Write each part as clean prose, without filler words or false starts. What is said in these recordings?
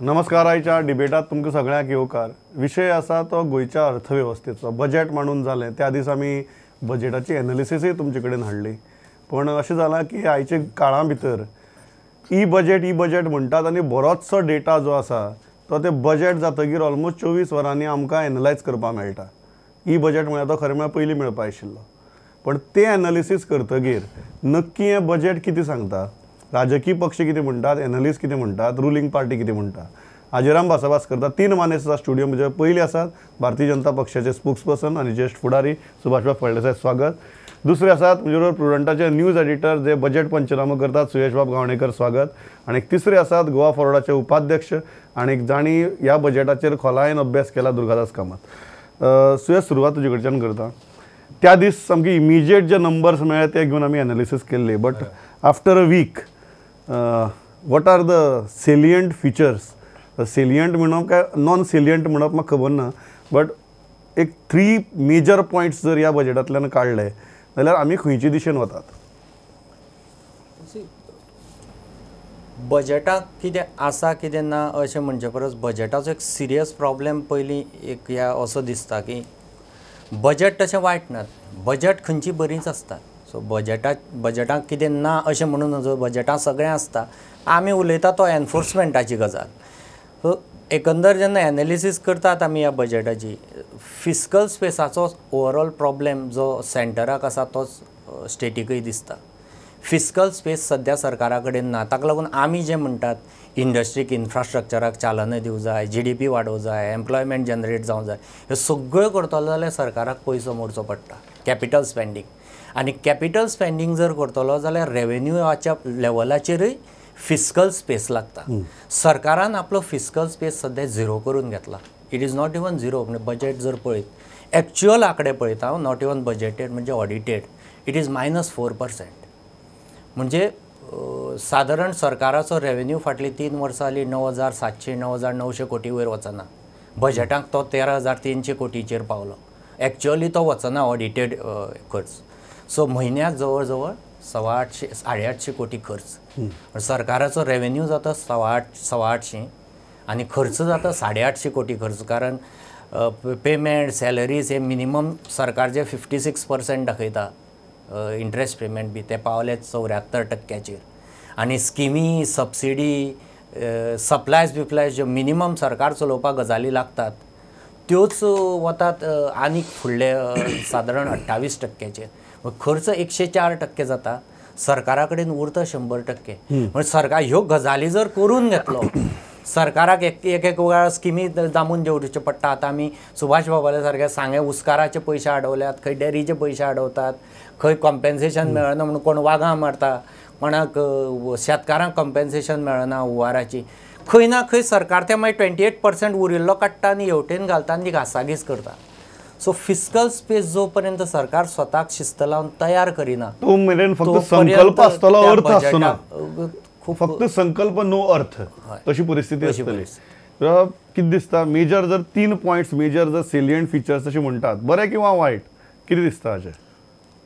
नमस्कार. आयच्या डिबेटात तुमकां सगळ्यांक येवकार. विशय आसा तो गोंयच्या अर्थवेवस्थेचो. बजेट मांडून जालें त्या दीस आमी बजेटाची एनालिसीसूय तुमचे कडेन हाडली, पूण अशें जालां की आयच्या काळा भितर ई बजेट ई बजेट म्हणटात आनी बरोचसो डेटा जो आसा तो ते बजेट जातकीर ऑलमोस्ट 24 वरांनी आमकां एनलायज करपाक मेळटा. ई बजेट म्हळ्यार तो खरें म्हळ्यार पयलीं मेळपा आशिल्लो, पण ते एनालिसीस करतकीर नक्की हें बजेट कितें सांगता, राजकीय पक्ष कितें म्हणटात, एनालिस्ट कितें म्हणटात, रुलींग पार्टी कितें म्हणटा, हाजेर आमी भासाभास करतात. तीन मानेस्त आसा स्टुडियो म्हणजे पयलीं आसात भारतीय जनता पक्षाचे स्पोक्स पर्सन आनी ज्येश्ठ फुडारी सुभाषबाब फळदेसाय, स्वागत. दुसरे आसात म्हणजे बरोबर प्रुडंटाचे न्यूज एडिटर जे बजेट पंचनामो करतात सुयेशबाब गावणेकर, स्वागत. आनी तिसरे आसात गोवा फॉरवर्डाचे उपाध्यक्ष आनी जांणी ह्या बजेटाचेर खोलायेन अभ्यास केला दुर्गादास कामत. सुयेश, सुरवात तुजे कडच्यान करता. त्या दीस सामके इमिजिएट जे नंबर्स मेळ्ळे ते घेवन आमी एनालिसीस केल्ली, but after a week what are the salient features? Salient म्हणप काय नॉन सेलियंट म्हणप म्हाका खबर ना, बट एक 3 मेजर पॉयंट्स जर ह्या बजेटांतल्यान काडले जाल्यार आमी खंयचे दिशेन वतात? बजेटाक कितें आसा कितें ना अशें म्हणचे परस बजेटाचो एक सिरियस प्रॉब्लेम पयलीं एक ह्या असो दिसता की बजेट तशें वायट ना, बजेट खंयची बरीच आसता. सो बजेटाक कितें ना अशें म्हणून नजो, बजेटाक सगळें आसता. आमी उलयता तो एनफोर्समेंटाची गजाल. सो एकंदर जेन्ना एनालिसीस करतात आमी ह्या बजेटाची, फिस्कल स्पेसाचो ओवरऑल प्रॉब्लेम जो सेंटराक आसा तोच स्टेटीकय दिसता. फिस्कल स्पेस सद्या सरकारा कडेन ना, ताका लागून आमी जें म्हणटात इंडस्ट्रीक इन्फ्रास्ट्रक्चराक चालना दिवंक जाय, GDP वाडोवंक जाय, एम्प्लॉयमेंट जनरेट जावंक जाय, ह्यो सगळ्यो करतलो जाल्यार सरकाराक पयसो मोडचो पडटा, कॅपिटल स्पेंडींग. आनी कॅपिटल स्पेंडींग जर करतलो जाल्यार रेवेन्यूच्या लेवलाचेरूय फिस्कल स्पेस लागता. सरकारान आपलो फिस्कल स्पेस सद्या झिरो करून घेतला. It is not even zero. म्हणजे बजेट जर पळयत, एक्च्युअल आंकडे पळयता हांव, not even budgeted म्हणजे ऑडिटेड, it is -4%. म्हणजे सादारण सरकाराचो रेवेन्यू फाटलीं 3 वर्सां जालीं 9,700 9,900 कोटी वयर वचना. बजेटाक तो 13,300 कोटीचेर पावलो. एक्च्युअली तो वचना ऑडिटेड खर्च. सो म्हयन्याक जवळ जवळ 825 850 कोटी खर्च. सरकाराचो रेवेन्यू जाता 825 आनी खर्च जाता 850 कोटी खर्च, कारण पेमेंट सॅलरीज हे मिनिमम सरकार जे 56% दाखयता इंट्रस्ट पेमेंट बी ते पावले 74%चेर. आनी स्किमी, सबसिडी, सप्लायज बिप्लायज ज्यो मिनिमम सरकार चलोवपाक गजाली लागतात त्योच वतात आनीक फुडले सादारण 28%चेर. खर्च 104% जाता, सरकारा कडेन उरता 100%. म्हणजे सरकार ह्यो गजाली जर करून घेतलो, सरकाराक एक एक वेळार स्किमी दामून दवरच्यो पडटा. आतां आमी सुभाष बाबाल्या सारक्या सांगें उस्काराचे पयशे आडवल्यात, खंय डेरीचे पयशे आडवतात, खंय कॉम्पेन्सेशन मेळना म्हणून कोण वागां मारता, कोणाक शेतकारांक कॉम्पेन्सेशन मेळना हुंवाराची. खंय ना खंय सरकार ते मागीर 28% उरिल्लो काडटा आनी हेवटेन घालता आनी घासाघीस करता. सो फिस्कल स्पेस जो पर्यंत सरकार स्वताक शिस्त लावन तयार करिना तो मेरेन फक्त संकल्प आसतलो, अर्थ आसचो ना. फक्त संकल्प नो अर्थ अशी परिस्थिती आसतली. कितें दिसता मेजर जर 3 पॉयंट्स मेजर जर सेलियंट फिचर्स अशें म्हणटात, बरें किंवा वायट कितें दिसता हाचें?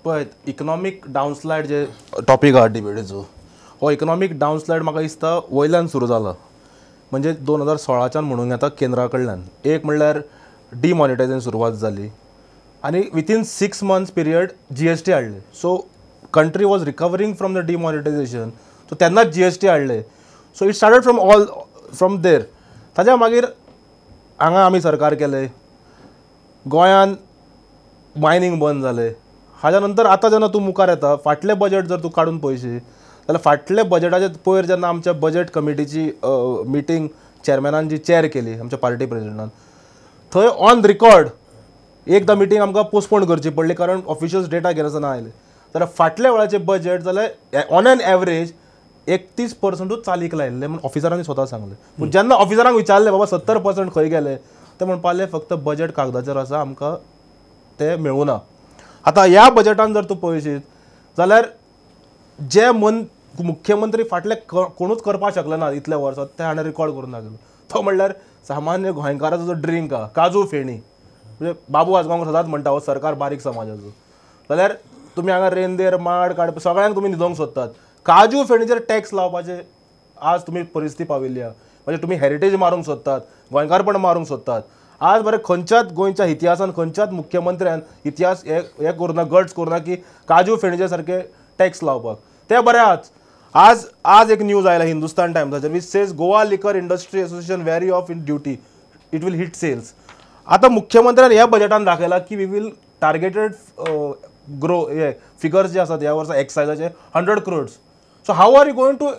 पळय, इकनॉमीक डावनस्लायड जे टॉपीक आहा डिबेटीचो, हो इकनॉमीक डावनस्लायड म्हाका दिसता वयल्यान सुरू जाला. म्हणजे 2016च्यान म्हणूंक येता केंद्रा कडल्यान. एक म्हणल्यार डिमॉनिटायझेशन सुरवात जाली आनी विथीन 6 months period GST हाडले. So country was recovering from the demonetisation, so तेन्नाच GST हाडले. So it started from all from there. ताज्या मागीर हांगा आमी सरकार केलें, गोंयान मायनींग बंद जालें. हाज्या नंतर आतां जेन्ना तूं मुखार येता, फाटलें बजेट जर तूं काडून पळयशी जाल्यार फाटले बजेटाचे पयर जेन्ना आमच्या बजेट कमिटीची मिटींग चेअरमॅनान जी चॅर केली आमच्या पार्टी प्रेजिडेंटान, थंय ऑन रिकॉर्ड एकदां मिटींग आमकां पोस्टपोन करची पडली कारण ऑफिशियल्स डेटा घेनासतना आयले. जाल्यार फाटल्या वेळाचें बजेट जाल्यार ऑन एन एवरेज 31%ूच चालीक लायिल्लें म्हूण ऑफिसरांनी स्वता सांगलें. पूण जेन्ना ऑफिसरांक विचारलें बाबा 70% खंय गेले, ते म्हणपाक लागले फक्त बजेट कागदाचेर आसा, आमकां तें मेळूं ना. आतां ह्या बजेटान जर तूं पळयशीत जाल्यार जे मुख्यमंत्री फाटले कोणूच करपाक शकले ना इतल्या वर्सां, ते हाणें रिकॉर्ड करून दाखयलो. तो म्हणल्यार सामान्य गोंयकाराचो जो ड्रिंक आहा काजू फेणी, म्हणजे बाबू आजगांवकर सदांच म्हणटा हो सरकार बारीक समाजाचो, जाल्यार तुमी हांगा रेंदेर माड काडपा सगळ्यांक तुमी न्हिदोवंक सोदतात. काजू फेणीचेर टॅक्स लावपाचे आज तुमी परिस्थिती पाविल्ली आहा. म्हणजे तुमी हेरिटेज मारूंक सोदतात, गोंयकारपण मारूंक सोदतात. आज बरें खंयच्याच गोंयच्या इतिहासान खंयच्याच मुख्यमंत्र्यान इतिहास हे करूना, गट्स करूना की काजू फेणीचे सारके टॅक्स लावपाक. ते बरें आज आज आज एक न्यूज आयला Hindustan टायम्साचेर which says Goa liquor industry association wary of in duty, it will hit sales. आतां मुख्यमंत्र्यान ह्या बजेटान दाखयला की we will targeted grow hey figures जे आसात ह्या वर्सा एक्सायजाचे 100 crores. So how are you going to,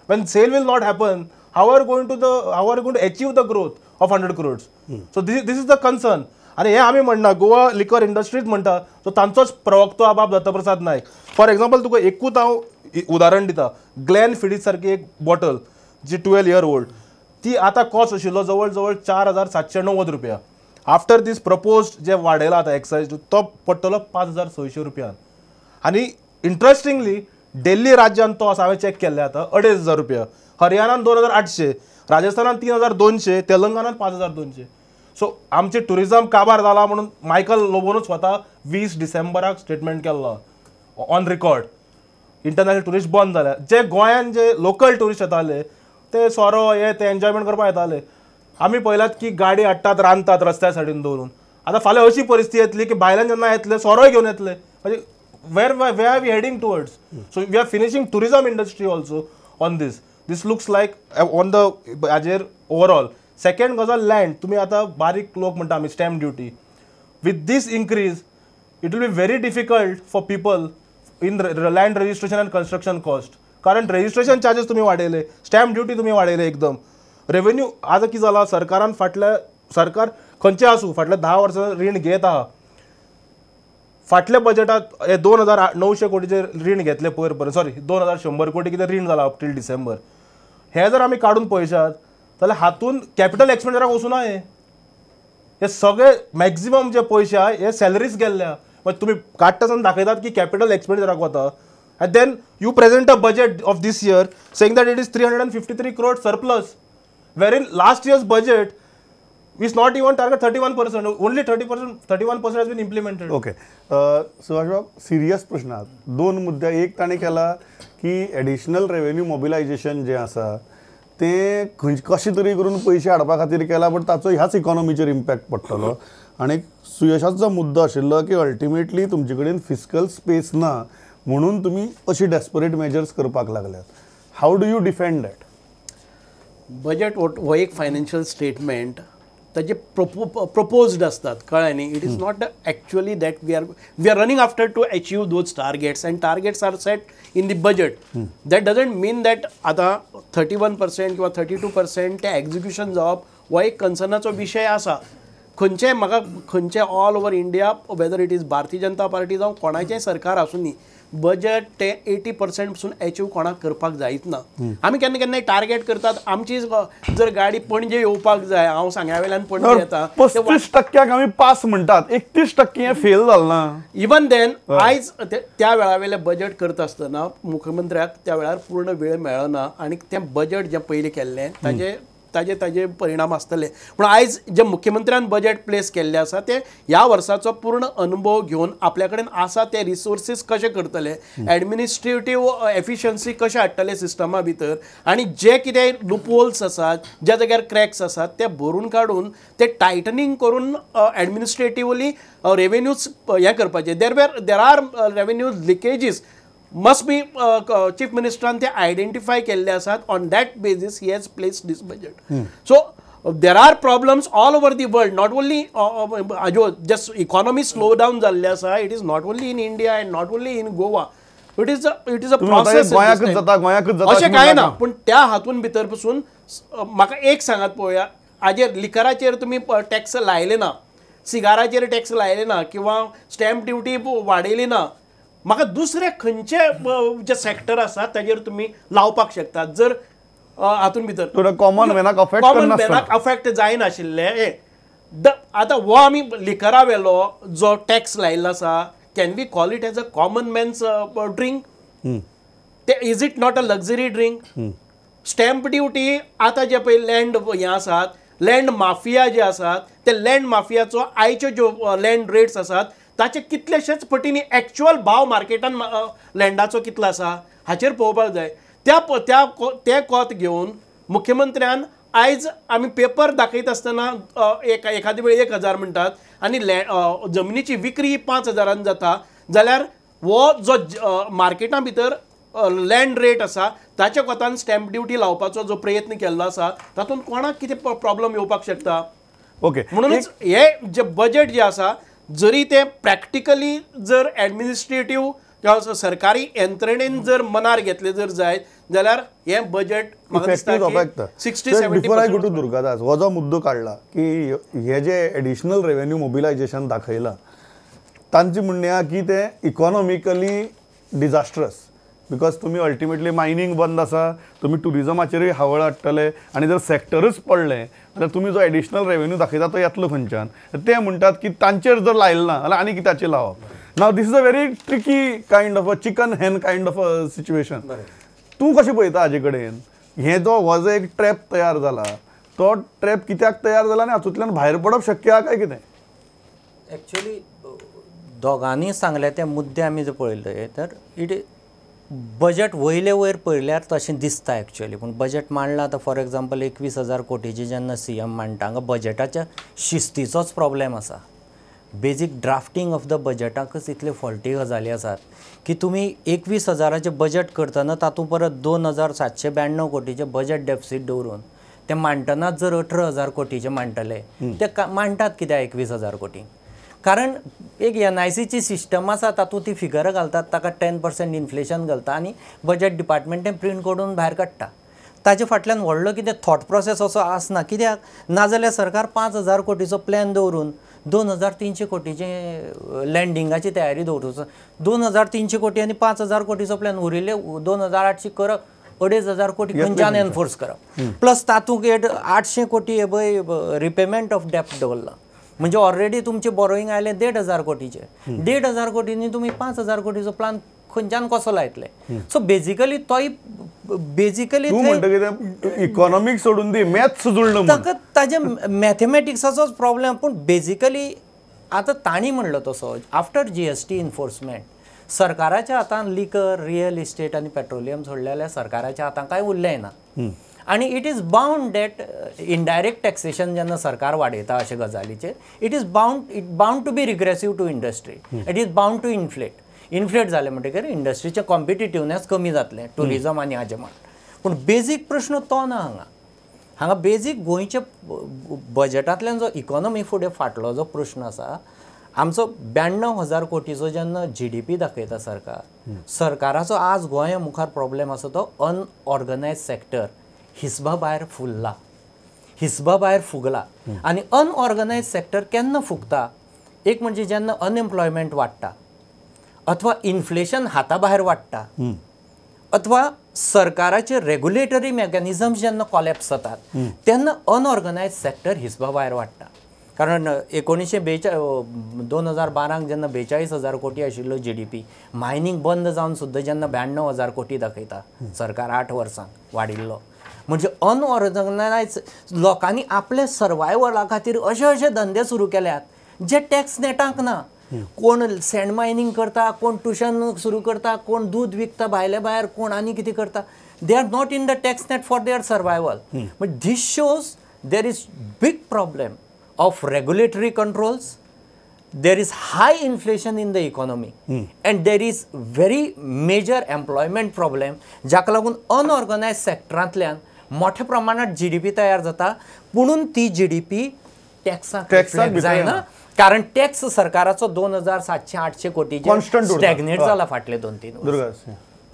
when sale will not happen, how are going to the how are going to achieve the growth of 100 crores? So this is the concern. आनी हें आमी म्हणना, Goa liquor industries म्हणटा, so तांचोच प्रवक्तो हा बाब Dattaprasad Naik. For example तुका एकूच हांव उदाहरण दिता, ग्लॅन फिडीज सारकी एक बॉटल जी 12 इयर ओल्ड, ती आतां कॉस्ट आशिल्लो जवळ जवळ 4790 रुपया. आफ्टर दीस प्रपोज्ड जे वाडयला आतां एक्सायज तो पडटलो 5600 रुपयान. आनी इंट्रस्टिंगली दिल्ली राज्यान तो आसा, हांवें चॅक केल्लें आतां 2500 रुपया, हरियाणान 2800, राजस्थानान 3200, तेलंगणान 5200. सो आमचें ट्युरिजम काबार जाला म्हणून मायकल लोबोनूच स्वता 20 डिसेंबराक स्टेटमेंट केल्लो ऑन रिकॉर्ड. इंटरनॅशनल ट्युरिस्ट बंद जाल्या. जे गोंयान जे लोकल ट्युरिस्ट येताले ते सोरो हे ते एन्जॉयमेंट करपाक येताले. आमी पळयलात की गाडी हाडटात, रांदतात रस्त्या सायडीन दवरून. आतां फाल्यां अशी परिस्थिती येतली की भायल्यान जेन्ना येतले सोरोय घेवन येतले. म्हणजे where where are we heading towards? So we are finishing tourism industry also on this. This looks like on the हाजेर ओवरऑल. सेकंड गजाल लँड. तुमी आतां बारीक लोक म्हणटा आमी stamp duty. With this increase it will be very difficult for people in land registration and construction cost. कारण registration charges तुमी वाडयले, स्टॅम्प ड्युटी तुमी वाडयले एकदम. रेवेन्यू आतां कितें जाला, सरकारान फाटल्या सरकार खंयचें आसूं फाटल्या 10 वर्सां रीण घेत आहा. फाटल्या बजेटात हे 2900 कोटीचें रीण घेतलें पयर पर्यंत, सॉरी 2100 कोटी कितें रीण जालां अप टील डिसेंबर. हें जर आमी काडून पळयशात जाल्यार हातून कॅपिटल एक्सपेंडिचराक वचूना. हे सगळे मॅक्झिमम जे पयशे आहा हे सॅलरीज गेल्ले आहा. मागीर तुमी काडटा आसतना दाखयतात की कॅपिटल एक्सपेंडिचराक वता, and then you present a budget of this year saying that it is 353 crore surplus, wherein last year's budget is not even target 31%, only 30%, 31% has been implemented. Okay, Subhash बाब, सिरियस प्रश्न आहात. दोन मुद्दे. एक ताणें केला की एडिशनल रेवेन्यू मोबिलायजेशन जें आसा तें खंय कशें तरी करून पयशे हाडपा खातीर केला, बट ताचो ह्याच इकॉनॉमीचेर इम्पॅक्ट पडटलो. आनी सुयशाचो मुद्दो आशिल्लो की अल्टिमेटली तुमचे कडेन फिस्कल स्पेस ना म्हणून तुमी अशी डेस्परेट मेजर्स करपाक लागल्यात. How do you defend that? Budget हो एक फायनान्शियल स्टेटमेंट, ताजे प्रपोज्ड आसतात, कळ्ळें न्ही. It is not actually that we are running after to achieve those targets, and targets are set in the budget. That doesn't mean that आतां 31% किंवा 32% ते execution जावप हो एक कन्सर्नाचो विशय आसा. खंयचेय म्हाका खंयचे all over India, whether it is Bharatiya Janata Party जावं कोणाचेंय सरकार आसूं न्ही, बजेट ते 80% पसून एचीव कोणाक करपाक जायच ना. आमी केन्ना केन्नाय टार्गेट करतात. आमची जर गाडी पणजे येवपाक जाय, हांव सांग्या वेल्यान पणजे येता, 35% आमी पास म्हणटात, 31% हें फेल जालें ना. इवन then आयज त्या वेळा वेलें बजेट करता आसतना मुख्यमंत्र्याक त्या वेळार पूर्ण वेळ मेळना आनी तें बजेट जें पयलीं केल्लें ताजे ताजे ताजे परिणाम आसतले. पूण आयज जे मुख्यमंत्र्यान बजेट प्लेस केल्लें आसा ते ह्या वर्साचो पूर्ण अनुभव घेवन आपल्या कडेन आसा ते रिसोर्सीस कशे करतले, एडमिनिस्ट्रेटीव एफिशियन्सी कशें हाडटले सिस्टमा भितर, आनी जे कितें लुपहोल्स आसात, ज्या जाग्यार क्रॅक्स आसात ते भरून काडून ते टायटनींग करून एडमिनिस्ट्रेटिवली रेवेन्यूज हें करपाचें. There are revenue leakages must be chief मिनिस्टरान ते आयडेंटिफाय केल्ले आसात. On that basis he has placed this budget. So there are problems all over the world, not only हाज्यो just economy slow down जाल्ले आसा. It is not only in India and not only in Goa, it is a process. अशें कांय ना, पूण त्या हातून भितर पसून म्हाका एक सांगात पळोवया, हाजेर लिकराचेर तुमी टॅक्स लायले ना, सिगाराचेर टॅक्स लायले ना, किंवा स्टॅम्प ड्युटी वाडयली ना, म्हाका दुसरे खंयचे जे सेक्टर आसा ताजेर तुमी लावपाक शकतात. जर हातून भितर कॉमन मॅनाक अफेक्ट जायनाशिल्लें. आतां हो आमी लिकरा वेलो जो टॅक्स लायिल्लो आसा, can we call it as a common man's drink? ते is it not a luxury drink? Stamp duty आतां जे पळय लँड हें आसात, लँड माफिया जे आसात, ते लँड माफियाचो आयच्यो ज्यो लँड रेट्स आसात ताचे कितलेशेच पटींनी एक्चुअल भाव मार्केटान लँडाचो कितलो आसा हाचेर पळोवपाक जाय. त्या त्या तें कोत घेवन मुख्यमंत्र्यान आयज आमी पेपर दाखयता आसतना एक एखादे वेळ 1000 म्हणटात आनी जमनीची विक्री 5000 जाता जाल्यार हो जो मार्केटा भितर लँड रेट आसा ताच्या कोतान स्टॅम्प ड्युटी लावपाचो जो प्रयत्न केल्लो आसा तातूंत कोणाक कितें प्रॉब्लम येवपाक शकता. ओके, म्हणूनच हे जे बजेट जे आसा जरी ते प्रॅक्टिकली जर एडमिनिस्ट्रेटीव किंवा सरकारी यंत्रणेन जर मनार घेतले जर जायत जाल्यार हे बजेट इफेक्टीव जावपाक शकता. Before I go to Durgadas, हो जो मुद्दो काडला की हे जे एडिशनल रेवेन्यू मोबिलायजेशन दाखयला तांची म्हणणें आहा की ते इकॉनॉमिकली डिझास्ट्रस, because तुमी अल्टिमेटली मायनींग बंद आसा, तुमी ट्युरिजमाचेरूय हावळ हाडटले आनी जर सॅक्टरूच पडलें जाल्यार तुमी जो एडिशनल रेवेन्यू दाखयता तो येतलो खंयच्यान. ते म्हणटात की तांचेर जर लायलें ना जाल्यार आनी कित्याचेर लावप. Now this is a very tricky kind of a chicken hen kind of a situation. तूं कशें पळयता हाजे कडेन? हें जो हो जो एक ट्रॅप तयार जाला तो ट्रॅप कित्याक तयार जाला आनी हातूंतल्यान भायर पडप शक्य आहा काय कितें? एक्चुअली दोगांनी सांगले ते मुद्दे आमी जर पळयले तर it budget वयले वयर पळयल्यार तशें दिसता एक्चुअली, पूण बजेट मांडलां आतां फॉर एग्जाम्पल 21,000 कोटीचे जेन्ना सी एम मांडटा हांगा बजेटाच्या शिस्तीचोच प्रॉब्लेम आसा. बेजीक ड्राफ्टींग ऑफ the बजेटाकच इतल्यो फॉल्टी गजाली आसात की तुमी 21,000चें बजेट करतना तातूंत परत 2,792 कोटीचें बजेट डेफिसीट दवरून ते मांडटनाच जर 18,000 कोटीचें मांडटले ते मांडटात कित्याक 21,000 कोटी? कारण एक एन I सीची सिस्टम आसा तातूंत ती फिगर घालतात, ताका 10% इन्फ्लेशन घालता आनी बजेट डिपार्टमेंट तें प्रिंट काडून भायर काडटा. ताजे फाटल्यान व्हडलो कितें थॉट प्रोसेस असो आसना, कित्याक नाजाल्यार सरकार 5,000 कोटीचो प्लॅन दवरून 2,300 कोटीचें लँडिंगाची तयारी दवरूचो. 2,300 कोटी आनी 5,000 कोटीचो प्लॅन, उरिल्ले 2,800 करप, 2,500 कोटी खंयच्यान एनफोर्स करप, प्लस तातूंत 800 कोटी हे पळय रिपेमेंट ऑफ डेप्ट दवरलां, म्हणजे ऑलरेडी तुमचें बोरोईंग आयलें 1,500 कोटीचें. 1,500 कोटींनी तुमी 5,000 कोटीचो प्लान खंयच्यान कसो लायतले? सो बेजिकली तोय बेजिकली इकॉनॉमिक सोडून दी, मॅथ्स जुळना ताका, ताजे मॅथमॅटिक्साचोच प्रॉब्लेम. पूण बेजिकली आतां तांणी म्हणलो तसो आफ्टर GST enforcement सरकाराच्या हातान लिकर, रियल इस्टेट आनी पेट्रोलियम सोडलें जाल्यार सरकाराच्या हातान कांय उरलें ना. आनी it is bound that indirect taxation जेन्ना सरकार वाडयता अशे गजालीचेर it is bound to be regressive to industry, it is bound to inflate. Inflate जालें म्हणटकीर इंडस्ट्रीचें कॉम्पिटिटिवनेस कमी जातलें, ट्युरिजम आनी हाजें म्हण. पूण बेजीक प्रश्न तो ना हांगा. हांगा बेजीक गोंयच्या बजेटांतल्यान जो इकॉनॉमी फुडें फाटलो जो प्रश्न आसा, आमचो 92,000 कोटीचो जेन्ना GDP दाखयता सरकार, सरकाराचो आज गोंया मुखार प्रॉब्लेम आसा तो अनऑर्गनायज सॅक्टर हिसबा भायर फुल्ला, हिसबा भायर फुगला. आनी अनऑर्गनायज सॅक्टर केन्ना फुगता? एक म्हणजे जेन्ना अनएम्प्लॉयमेंट वाडटा अथवा इन्फ्लेशन हाता भायर वाडटा अथवा सरकाराचे रेगुलेटरी मेकॅनिजम्स जेन्ना कॉलॅप्स जातात तेन्ना अनऑर्गनायज सॅक्टर हिसबा भायर वाडटा. कारण 2012 जेन्ना 42,000 कोटी आशिल्लो GDP, mining बंद जावन सुद्दां जेन्ना 92,000 कोटी दाखयता सरकार 8 वर्सांक वाडिल्लो, म्हणजे अनऑर्गनायज लोकांनी आपले सर्वायवला खातीर अशे अशे धंदे सुरू केल्यात जे टॅक्स नेटांक ना. कोण सँड मायनींग करता, कोण ट्युशन सुरू करता, कोण दूद विकता भायले भायर, कोण आनी कितें करता. They are not in the tax net for their survival. But this shows there is big problem of regulatory controls, there is high inflation in the economy and there is very major employment problem, जाका लागून अनऑर्गनायज सेक्टरांतल्यान मोठ्या प्रमाणात GDP तयार जाता, पुणून ती GDP टॅक्साक reflect जायना, कारण टॅक्स सरकाराचो 2,700-800 कोटीचे स्टॅग्नेट जाला फाटले 2-3 वर्स.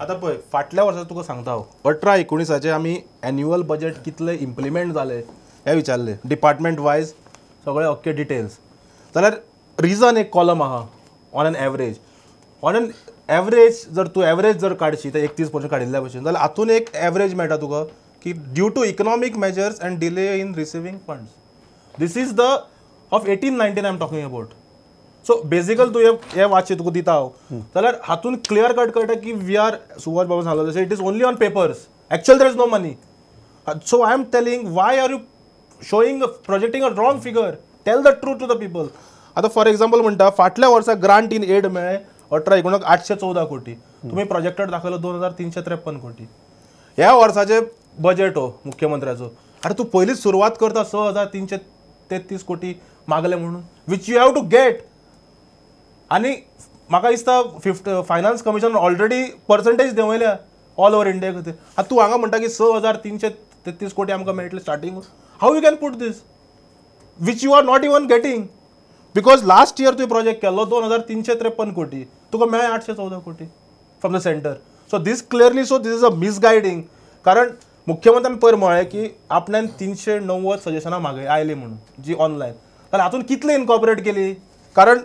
आतां पळय फाटल्या वर्सा तुका सांगता हांव 18-19 आमी एन्युअल बजेट कितले इम्प्लिमेंट जाले हें विचारलें डिपार्टमेंट वायज सगळे अख्खे डिटेल्स, जाल्यार रिजन एक कॉलम आहा on an average. On an average जर तूं एवरेज जर काडशी तर 31% काडिल्ल्या भशेन जाल्यार हातून एक एवरेज मेळटा तुका की due to economic measures and delay in receiving funds. This is the of 18-19 I am talking about. So basically तूं हें वाचें तुका दिता हांव जाल्यार हातून क्लियर कट कळटा की we are, Subhash बाबा सांगलो तशें it is only on papers, actual there is no money. So I am telling why are you showing projecting a wrong figure, tell the truth to the people. आतां for example म्हणटा फाटल्या वर्सा grant in aid मेळ्ळें 18-19 814 कोटी, तुमी projected दाखयलो 2353 कोटी. ह्या वर्साचें बजेट हो मुख्यमंत्र्याचो अरे तूं पयलींच सुरवात करता 6,333 कोटी मागले म्हणून, which you have to get. आनी म्हाका दिसता fifth finance commission already percentage देंवयल्या all over India खातीर. आतां तूं हांगा म्हणटा की 6,333 कोटी आमकां मेळटले starting. How you can put this which you are not even getting? Because last year तुवें प्रोजेक्ट केल्लो 2,353 कोटी, तुका मेळ्ळे 814 कोटी from the centre. So this clearly, so this is a misguiding. कारण मुख्यमंत्र्यान पयर म्हळें की आपल्यान 390 सजेशनां मागय आयली म्हणून जी ऑनलायन, जाल्यार हातून कितले इनकॉपरेट केली? कारण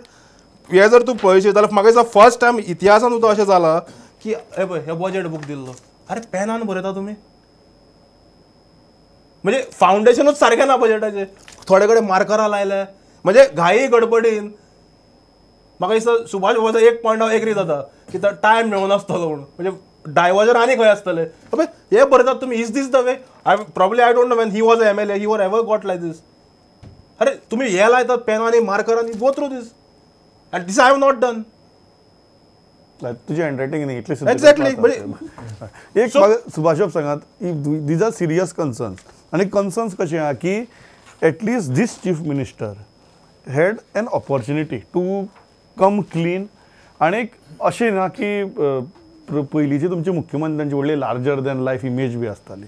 हे जर तूं पळयशी जाल्यार म्हाका दिसता फर्स्ट टायम इतिहासान सुद्दां अशें जालां की हे पळय हे बजेट बूक दिल्लो, अरे पेनान बरयता तुमी, म्हणजे फावंडेशनूच सारकें ना बजेटाचें, थोडे कडेन मार्करां लायले, म्हणजे घाई गडबडीन. म्हाका दिसता सुभाष बाबाचो एक पॉयंट हांव एग्री जाता की तो टायम मेळनासतलो म्हणून, म्हणजे डायवर्जन आनी खंय आसतलें. हे बरयतात तुमी, is this the way? I probably I don't know when he was a MLA he were ever got like this. अरे तुमी हे लायतात पेनांनी मार्करांनी, go through this and this I have not done. तुजी हँडरायटींग न्ही इतली. एक्झॅक्टली. एक सुभाष बाब सांगात, these are serious concerns. आनी कन्सर्न्स कशें आहा की at least this chief minister had an opportunity to come clean. आनी अशें ना की पयलींची तुमची मुख्यमंत्र्यांची व्हडली लार्जर दॅन लायफ इमेज बी आसताली.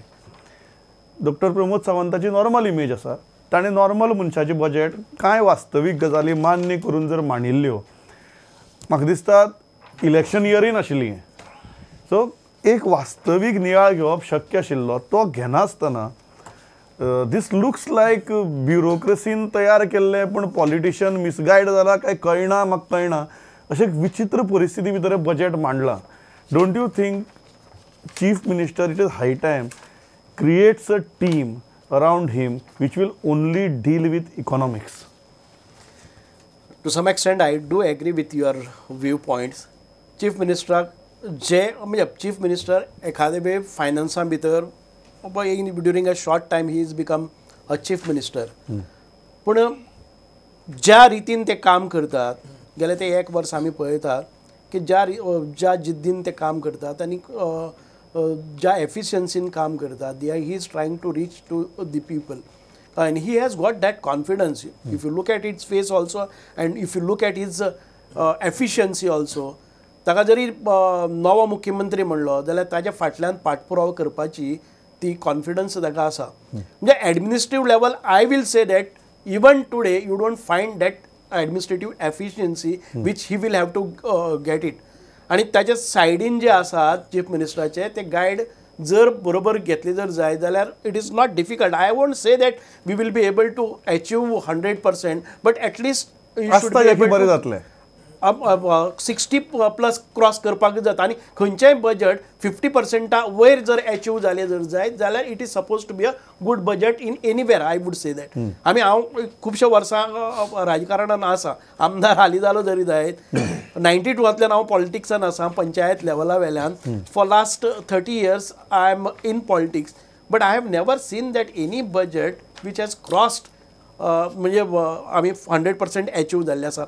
डॉक्टर प्रमोद सावंताची नॉर्मल इमेज आसा, ताणें नॉर्मल मनशाचें बजेट कांय वास्तवीक गजाली मान्य करून जर मांडिल्ल्यो, म्हाका दिसता इलेक्शन इयरूय नाशिल्ली, सो एक वास्तवीक नियाळ घेवप शक्य आशिल्लो, तो घेनासतना दीस लुक्स लायक ब्युरोक्रेसीन तयार केल्लें पूण पॉलिटिशियन मिसगायड जाला काय कळना, म्हाका कळना, अशें एक विचित्र परिस्थिती भितर budget मांडलां. Don't you think chief minister it is high time creates a team around him which will only deal with economics? To some extent I do agree with your view points. Chief मिनिस्टराक जे म्हणजे chief minister एखादे वेळ फायनान्सा भितर during a short time he is become a chief minister, पूण ज्या रितीन ते काम करतात गेले ते एक वर्स आमी पळयतात की ज्या ज्या जिद्दीन ते काम करतात आनी ज्या एफिशियन्सीन काम करतात, he is trying to reach to the people and he has got that confidence. If you look at its face also and if you look at his efficiency also, ताका जरी नवो मुख्यमंत्री म्हणलो जाल्यार ताज्या फाटल्यान पाठपुरावो करपाची ती कॉन्फिडन्स ताका आसा. म्हणजे administrative level I will say that even today you don't find that administrative efficiency which he will have to get it. आनी ताच्या सायडीन जे आसात चीफ मिनिस्टराचे ते गायड जर बरोबर घेतले जर जाय जाल्यार it is not difficult. I won't say that we will be able to achieve 100% but at least बरें जातलें, 60+ क्रॉस करपाक जाता. आनी खंयचेंय बजट 50% वयर जर एचीव जालें जर जायत जाल्यार it is suppose to be a good budget in anywhere. I would say that. आमी हांव खुबश्या वर्सां राजकारणान आसा, आमदार हालीं जालो जरी जायत, 92तल्यान हांव पॉलिटिक्सान आसा, पंचायत लेवला वेल्यान. For last 30 years I am in politics, but I have never seen that any budget which has crossed म्हणजे आमी 100% एचीव जाल्ले आसा.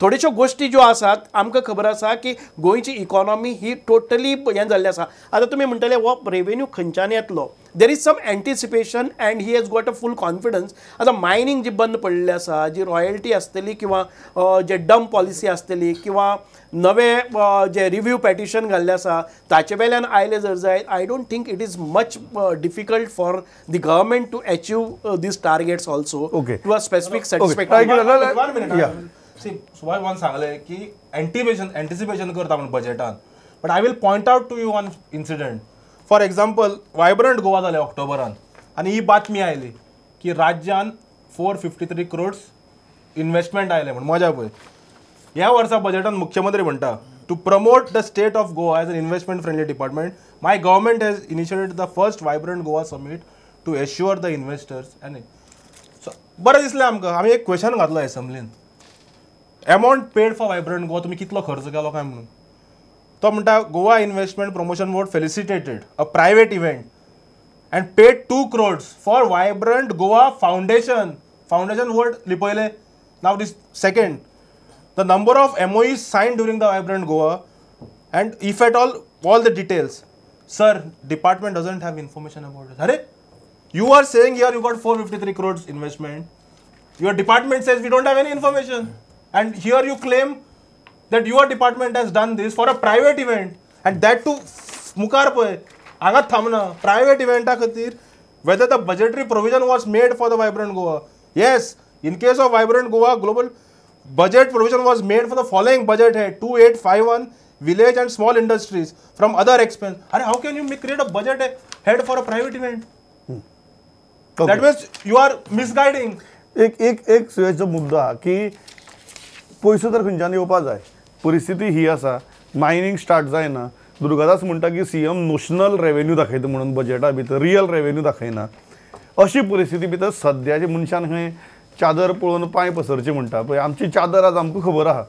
थोड्योश्यो गोश्टी ज्यो आसात आमकां खबर आसा की गोंयची इकॉनॉमी ही टोटली हें जाल्ली आसा. आतां तुमी म्हणटले हो रेवेन्यू खंयच्यान येतलो, there is some anticipation and he has got a full confidence. आतां मायनींग जी बंद पडिल्ली आसा, जी रॉयल्टी आसतली किंवां जे डंप पॉलिसी आसतली किंवां नवे जे रिव्यू पेटिशन घाल्लें आसा ताचे वेल्यान आयले जर जायत, I don't think it is much difficult for the government to achieve these targets also to a specific satisfactory. See, Subhash बाबान सांगलें की एंटिसिपेशन करता म्हूण बजेटान, but I will point out to you one incident. For example, vibrant Goa जालें ऑक्टोबरान आनी ही बातमी आयली की राज्यान 453 crores investment आयलें म्हूण. मजा पळय, ह्या वर्सा बजेटान मुख्यमंत्री म्हणटा to promote the state of Goa as an investment friendly department, my government has initiated the first vibrant Goa summit to assure the investors. आनी सो बरें दिसलें आमकां. आमी एक क्वेश्चन घातलो एसेंब्लीन, amount paid for vibrant Goa तुमी कितलो खर्च केलो काय म्हणून. तो म्हणटा Goa investment promotion board felicitated a private event and paid 2 crores for vibrant Goa foundation. Foundation word लिपयलें. Now this second, the number of MOEs signed during the vibrant Goa and if at all all the details. Sir, department doesn't have information about it. अरे You are saying here you got 453 crores investment. Your department says we don't have any information. And here you claim that your department has done this for a private event. And that too, मुखार पळय हांगा थांबना. Private इव्हेंटा खातीर whether the budgetary provision was made for the Vibrant Goa. Yes, in case of Vibrant Goa, global budget provision was made for the following budget head 2851 village and small industries from other expense. Arey, how can you create a budget head for a private event? Okay. That means you are misguiding. एक एक एक सुयेचो मुद्दो आहा की पयसो तर खंयच्यान येवपा जाय. परिस्थिती ही आसा, मायनींग स्टार्ट जायना. दुर्गादास म्हणटा की सीएम नोशनल रेवेन्यू दाखयता म्हणून बजेटा भितर रियल रेवेन्यू दाखयना. अशी परिस्थिती भितर सद्याचे मनशान खंय चादर पळोवन पांय पसरचे म्हणटा पळय, आमची चादर आज आमकां खबर आहा.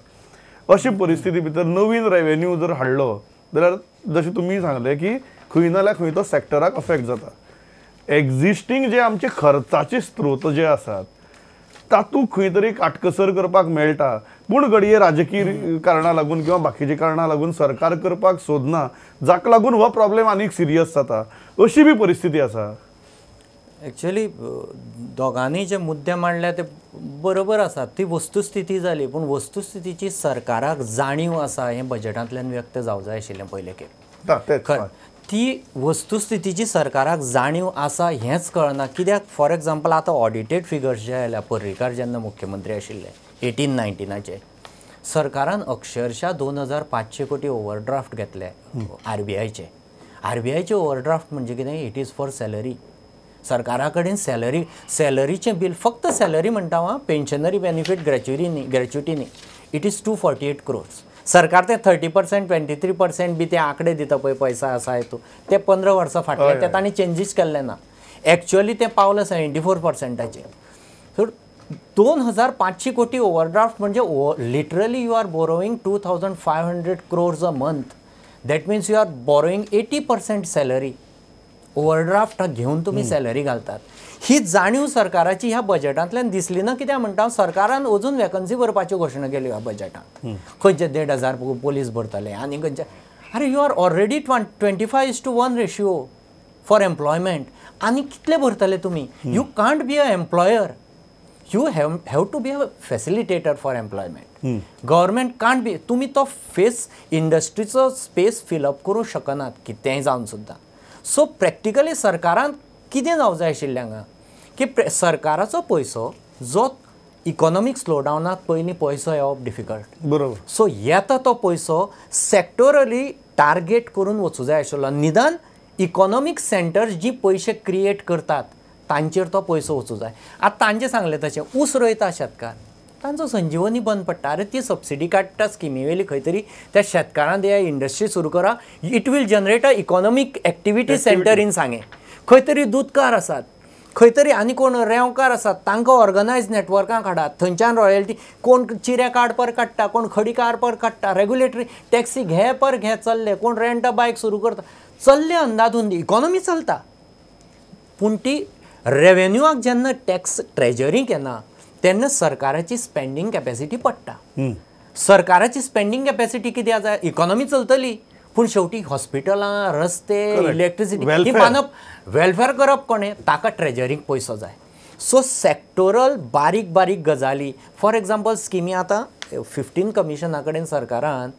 अशी परिस्थिती भितर नवीन रेवेन्यू जर हाडलो जाल्यार जशें तुमी सांगलें की खंय ना जाल्यार खंय तो सॅक्टराक अफेक्ट जाता. एग्जिस्टींग जे आमचे खर्चाचे स्त्रोत जे आसात तातूंत खंय तरी काटकसर करपाक मेळटा, पूण घडये राजकीय कारणां लागून किंवा बाकीच्या कारणां लागून सरकार करपाक सोदना, जाका लागून हो प्रॉब्लेम आनीक सिरियस जाता. अशी बी परिस्थिती आसा. एक्चुअली दोगांनी जे मुद्दे मांडले ते बरोबर आसात, ती वस्तुस्थिती जाली. पूण वस्तुस्थितीची सरकाराक जाणीव आसा हें बजेटांतल्यान व्यक्त जावं जाय आशिल्लें पयले खेप. खरें, ती वस्तुस्थितीची सरकाराक जाणीव आसा हेंच कळना. कित्याक फॉर एग्जाम्पल आतां ऑडिटेड फिगर्स जे आयल्या, पर्रीकार जेन्ना मुख्यमंत्री आशिल्ले 18-19 सरकारान अक्षरशः 2500 कोटी ओवरड्राफ्ट घेतले आरबीआयचे. आरबीआयचे ओवरड्राफ्ट म्हणजे कितें? It is for salary. सरकारा कडेन सॅलरी, सॅलरीचें बील, फक्त सॅलरी म्हणटा हांव, पेन्शनरी बेनिफीट ग्रॅच्युटी न्ही, ग्रॅच्युटी न्ही, it is 248 crores. सरकार ते 30% 23% बी ते आंकडे दिता पळय पैसा आसा हेतू, ते 15 वर्सां फाटले ते तांणी चेंजीस केल्ले ना. एक्चुअली ते पावले 74%. सो 2500 कोटी ओवरड्राफ्ट म्हणजे literally you are borrowing 2500 crores a month. That means you are borrowing 80% salary. Overdraft घेवन तुमी सॅलरी घालतात. ही जाणीव सरकाराची ह्या बजेटांतल्यान दिसली ना. कित्याक म्हणटा, सरकारान अजून वेकन्सी भरपाच्यो घोशणा केल्यो ह्या बजेटांत. खंयचे 1500 पोलीस भरतले आनी खंयचे, अरे you are already 25:1 ratio for employment. आनी कितले भरतले तुमी? You can't be a employer, you have to be a facilitator for employment. Government can't be, तुमी तो फेस इंडस्ट्रीचो स्पेस फिलअप करूंक शकनात कितेंय जावन सुद्दां. सो प्रॅक्टिकली सरकारान कितें जावं जाय आशिल्लें हांगा की सरकाराचो पयसो जो इकॉनॉमीक स्लोडावनाक पयलीं पयसो येवप डिफिकल्ट, बरोबर. सो येता तो पयसो सॅक्टोरली टार्गेट करून वचूं जाय आशिल्लो. निदान इकॉनॉमीक सेंटर्स जी पयशे क्रिएट करतात तांचेर तो पयसो वचूं जाय. आतां तांचें सांगलें तशें ऊस रोयता शेतकार, तांचो संजीवनी बंद पडटा. अरे ती सबसिडी काडटा स्किमी वयली खंय तरी त्या शेतकारान त्या इंडस्ट्री सुरू करा, it will generate a economic activity centre in Sanguem. खंय तरी दुदकार आसात, खंय तरी आनी कोण रेंवकार आसात, तांकां ऑर्गनायज नेटवर्कांक हाडात, थंयच्यान रॉयल्टी कोण चिरे कार्ड पर काडटा, कोण खडी कार्ड पर काडटा, रेगुलेटरी टॅक्सी घे पर घे चल्ले, कोण रेंट अ बायक सुरू करता, चल्ले अंदाधुंद इकॉनॉमी चलता. पूण ती रेवेन्यूआक जेन्ना टॅक्स ट्रेजरीक येना तेन्ना सरकाराची स्पेंडींग कॅपेसिटी पडटा. सरकाराची स्पेंडींग कॅपेसिटी कितें आसा, इकॉनॉमी चलतली पूण शेवटी हॉस्पिटलां, रस्ते, इलेक्ट्रिसिटी ही बांदप, वेलफेअर करप कोणें, ताका ट्रेजरीक पयसो जाय. सो सॅक्टोरल बारीक बारीक गजाली, फॉर एग्जाम्पल स्किमी आतां 15 कमिशना कडेन सरकारान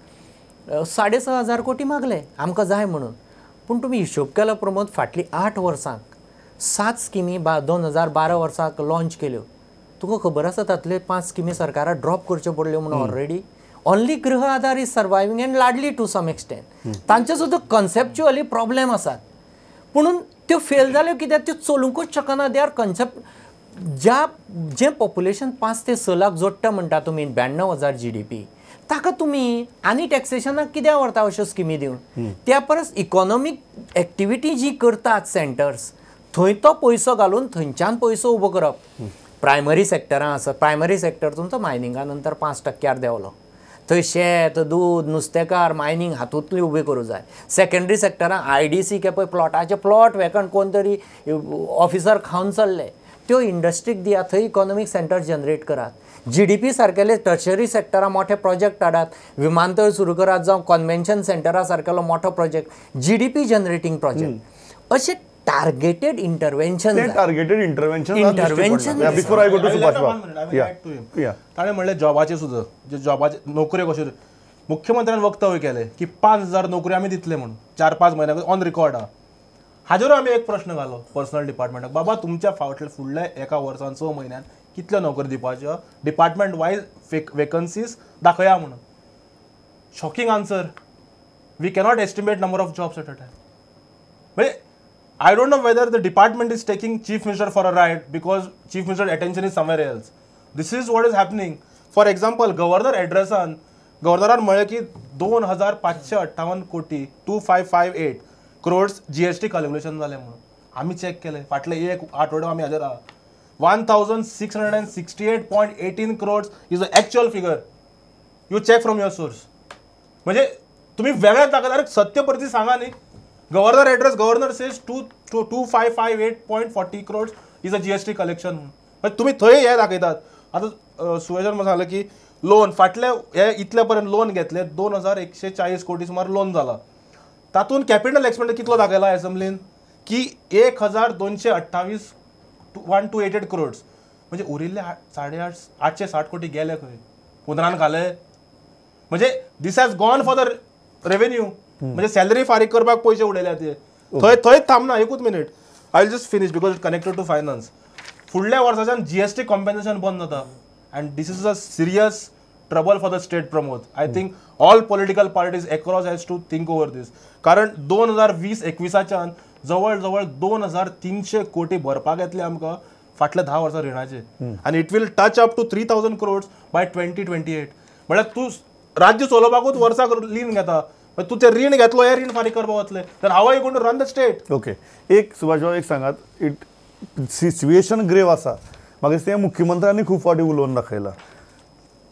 6,500 कोटी मागले आमकां जाय म्हणून. पूण तुमी हिशोब केलो प्रमोद, फाटलीं 8 वर्सांक 7 स्किमी 2012 वर्साक लॉंच केल्यो. तुका खबर आसा तातले 5 स्किमी सरकाराक ड्रॉप करच्यो पडल्यो म्हणून already. Only Gruha Aadhaar is surviving and Ladli to some extent. तांचे सुद्दां कन्सेप्च्युअली प्रॉब्लेम आसात, पुणून त्यो फेल जाल्यो कित्याक त्यो चलुंकूच शकना. They are concept ज्या जें पॉप्युलेशन 5 ते 6 लाख जोडटा म्हणटा तुमी 92,000 GDP, ताका तुमी आनी टॅक्सेशनाक कित्याक व्हरता अश्यो स्किमी दिवन? त्या परस इकॉनॉमीक एक्टिविटी जी करतात सेंटर्स थंय तो पयसो घालून थंयच्यान पयसो उबो करप. प्रायमरी सेक्टरां आसा, प्रायमरी सेक्टर तुमचो मायनिंगा नंतर 5% देंवलो, थंय शेत, दूद, नुस्तेकार, मायनींग हातूंतली उबी करूं जाय. सेकेंडरी सेक्टरां IDC के पळय प्लॉटाचे प्लॉट वेकंट कोण तरी ऑफिसर खावन चल्ले, त्यो इंडस्ट्रीक दिया, थंय इकॉनॉमीक सेंटर जनरेट करात. GDP सारकेले टर्शरी सेक्टरां मोठे प्रोजेक्ट हाडात, विमानतळ सुरू करात, जावं कॉन्वेन्शन सेंटरा सारकेलो मोठो प्रोजेक्ट, GDP generating project. अशे Targeted intervention. Targeted intervention before I go to Subhash. ताणें म्हणलें जॉबाचें सुद्दां, जे जॉबाचे नोकऱ्यो कश्यो, मुख्यमंत्र्यान वक्तव्य केलें की 5,000 नोकऱ्यो आमी दितले म्हणून 4-5 म्हयन्या ऑन रिकॉर्ड आहा. हाजेर आमी एक प्रश्न घालो पर्सनल डिपार्टमेंटाक, बाबा तुमच्या फावटल्या फुडल्या एका वर्सान 6 म्हयन्यान कितल्यो नोकऱ्यो दिवपाच्यो, डिपार्टमेंट वायज वेकन्सीज दाखया म्हणून. Shocking answer, we cannot estimate number of jobs at a time. म्हणजे I don't know whether the department is taking chief minister for a ride because chief minister attention is somewhere else. This is what is happening. For example, governor एड्रेसान गव्हर्नरान म्हळें की 2,558 कोटी 2558 crores GST calculation जालें म्हणून. आमी check केलें फाटले एक आठवडो आमी हाजेर आहा. 1,668.18 crores is the actual figure. You check from your source. म्हणजे तुम्ही वेगळ्याच दाखयता. अरे सत्य परिस्थिती सांगा न्ही. Governor address, governor says 2558.40 crores is a GST collection. म्हणजे तुम्ही थंय हे दाखयतात. आतां सुयेशान सांगलें की लोन फाटले हे इतले पर्यंत लोन घेतले 2,140 कोटी सुमार लोन जाला. तातूंत कॅपिटल एक्सपेंडिचर कितलो दाखयला एसेंब्लीन की 1,228 1288 क्रोड्स. म्हणजे उरिल्ले 860 कोटी गेले खंय, हुंदरान घाले. म्हणजे this has gone for the revenue. म्हणजे सॅलरी फारीक करपाक पयशे उडयल्या ते. थंय थंयच थांबना. एकूच minute, I will just finish because it connected to finance. फुडल्या वर्साच्यान जीएसटी कॉम्पेन्सेशन बंद जाता and this is a serious trouble for the state. Pramod, I think all political parties across has to think over this. कारण 2020-21 जवळ जवळ 2,300 कोटी भरपाक येतले आमकां फाटल्या 10 वर्सां रिणाचे आनी it will touch up to 3,000 crores by 2028. म्हळ्यार तूं राज्य चलोवपाकूच वर्साक रीण घेता, तूं तें रीण घेतलो, हें रीण फारीक करपाक वतले, तर how are you going to run the state? Okay, एक सुभाष बाब एक सांगात, it situation grave आसा. म्हाका दिसता मुख्यमंत्र्यांनी खूब फावटी उलोवन दाखयला.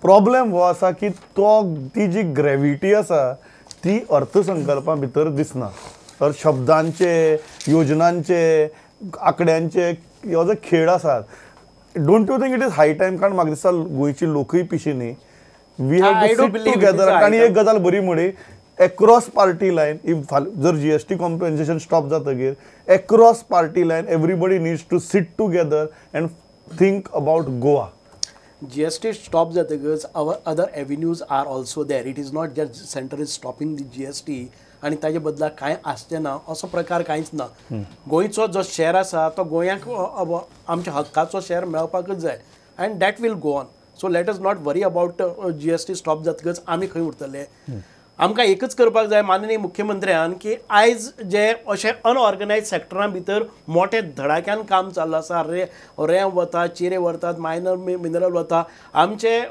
प्रॉब्लेम हो आसा की तो ती जी ग्रेविटी आसा ती अर्थसंकल्पा भितर दिसना. तर शब्दांचे, योजनांचे, आंकड्यांचे हो जो खेळ आसा, don't you think it is high time? कारण म्हाका दिसता गोंयची लोकूय पिशी न्ही. We have to sit together. आनी एक गजाल बरी म्हळी, एक्रॉस पार्टी लायन if जर जीएसटी कॉम्पेन्सेशन स्टॉप जातकीर across party line everybody needs to sit together and think about Goa. GST stop जातकच our other avenues are also there. It is not just centre is stopping the GST आनी ताजे बदला कांय आसचें ना असो प्रकार कांयच ना. गोंयचो जो शेर आसा तो गोंयाक आमच्या हक्काचो शेर मेळपाकच जाय and that will go on. So let us not worry about GST stop जातकच आमी खंय उरतले. आमकां एकच करपाक जाय माननीय मुख्यमंत्र्यान की आयज जे अशे अनऑर्गनायज सेक्टरां भितर मोठे धडाक्यान काम चालू आसा, रेंव वता, चिरे व्हरतात, मायनर मिनरल वता, आमचे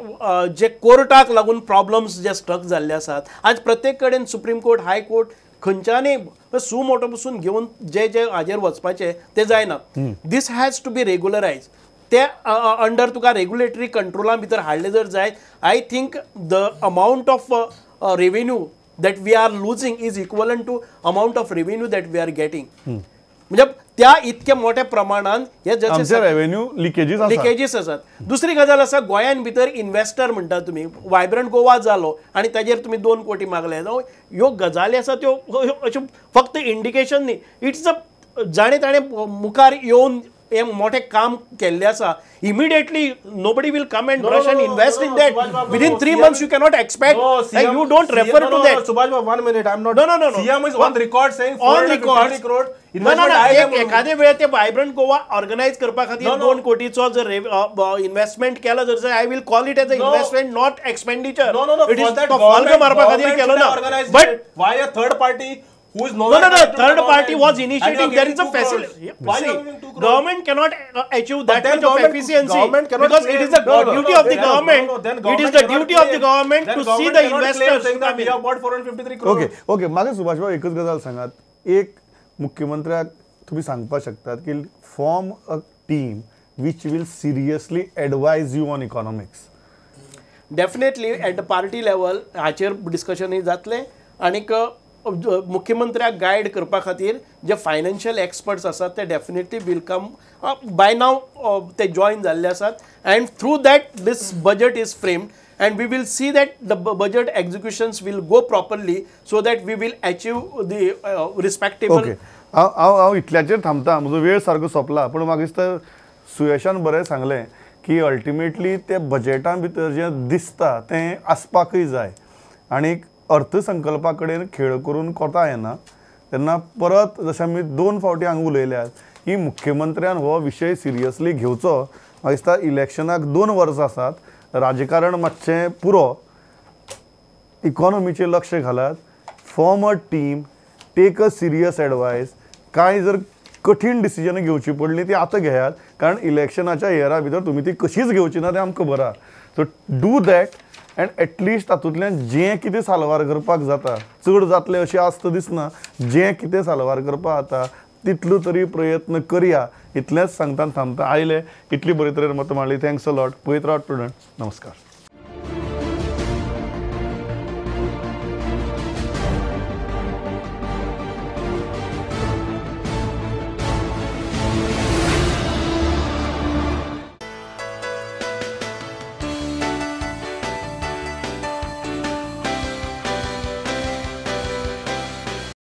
जे कोर्टाक लागून प्रॉब्लम्स जे स्टक जाल्ले आसात आज प्रत्येक कडेन सुप्रीम कोर्ट, हाय कोर्ट खंयच्यानय सु मोटो पसून घेवन जे जे हाजेर वचपाचें तें जायना. This has to be regularise. ते अंडर तुका रेगुलेटरी कंट्रोला भितर हाडले जर जायत, I think the amount of revenue that we are losing is equivalent to amount of revenue that we are getting. म्हणजे त्या इतक्या मोठ्या प्रमाणान हे जसे रेव्हेन्यू लिकेजीस आसात. दुसरी गजाल आसा, गोंयान भितर इन्वेस्टर म्हणटा तुमी, वायब्रंट गोवा जालो आनी ताजेर तुमी 2 कोटी मागले, ह्यो गजाली आसा त्यो अश्यो फक्त इंडिकेशन न्ही, it's a जाणें ताणें मुखार येवन हे मोठें काम केल्लें आसा. Immediately nobody will come and rush and invest in that. Within 3 months you cannot expect. You don't refer to that. Subhash Babu, 1 minute, I am not. No no no CM is on record saying on record crore. No no, एखादे वेळ ते vibrant Goa organise करपा खातीर 2 कोटीचो जर investment केलो जर, I will call it as a investment, not expenditure. No no no, it is फॉल्ग मारपा खातीर केलो ना. But why a third party who is no no no, third party was initiating. There is a facility. Government cannot achieve that much of efficiency because it is the duty of the government. It is the duty of the government to see the investors. We have bought 453 crore. Okay okay, म्हाका सुभाष बाब एकच गजाल सांगात, एक मुख्यमंत्र्याक तुम्ही सांगपाक शकतात की form a team which will seriously advise you on economics. Definitely at the party level हाचेर डिस्कशनूय जातलें आनीक मुख्यमंत्र्याक गायड करपा खातीर जे फायनान्शियल एक्सपर्ट्स आसात ते definitely will come. By now ते जॉयन जाल्ले आसात and through that this budget is framed and we will see that the budget executions will go properly so that we will achieve the respectable हांव हांव हांव इतल्याचेर थांबता, म्हजो वेळ सारको सोंपला. पूण म्हाका दिसता सुयशान बरें सांगलें की अल्टिमेटली ते बजेटा भितर जें दिसता तें आसपाकय जाय आनी अर्थसंकल्पा कडेन खेळ करून कोता येना. तेन्ना परत जशें आमी 2 फावटी हांगा उलयल्यात की मुख्यमंत्र्यान हो विशय सिरियसली घेवचो. म्हाका दिसता इलेक्शनाक 2 वर्सां आसात, राजकारण मातशें पुरो, इकॉनॉमीचेर लक्ष घालात, form a team, take a serious advice. कांय जर कठीण डिसिजनां घेवची पडली ती आतां घेयात, कारण इलेक्शनाच्या इयरा भितर तुमी ती कशीच घेवची ना तें आमकां खबर आहा. So do that and at least तातूंतल्यान जें कितें साल्वार करपाक जाता, चड जातलें अशी आस्त दिसना, जें कितें साल्वार करपाक जाता तितलो तरी प्रयत्न करया, इतलेंच सांगता थांबता. आयले इतली बरे तरेन मतां मांडली, thanks a lot. पळयत रावात स्टुडंट, नमस्कार.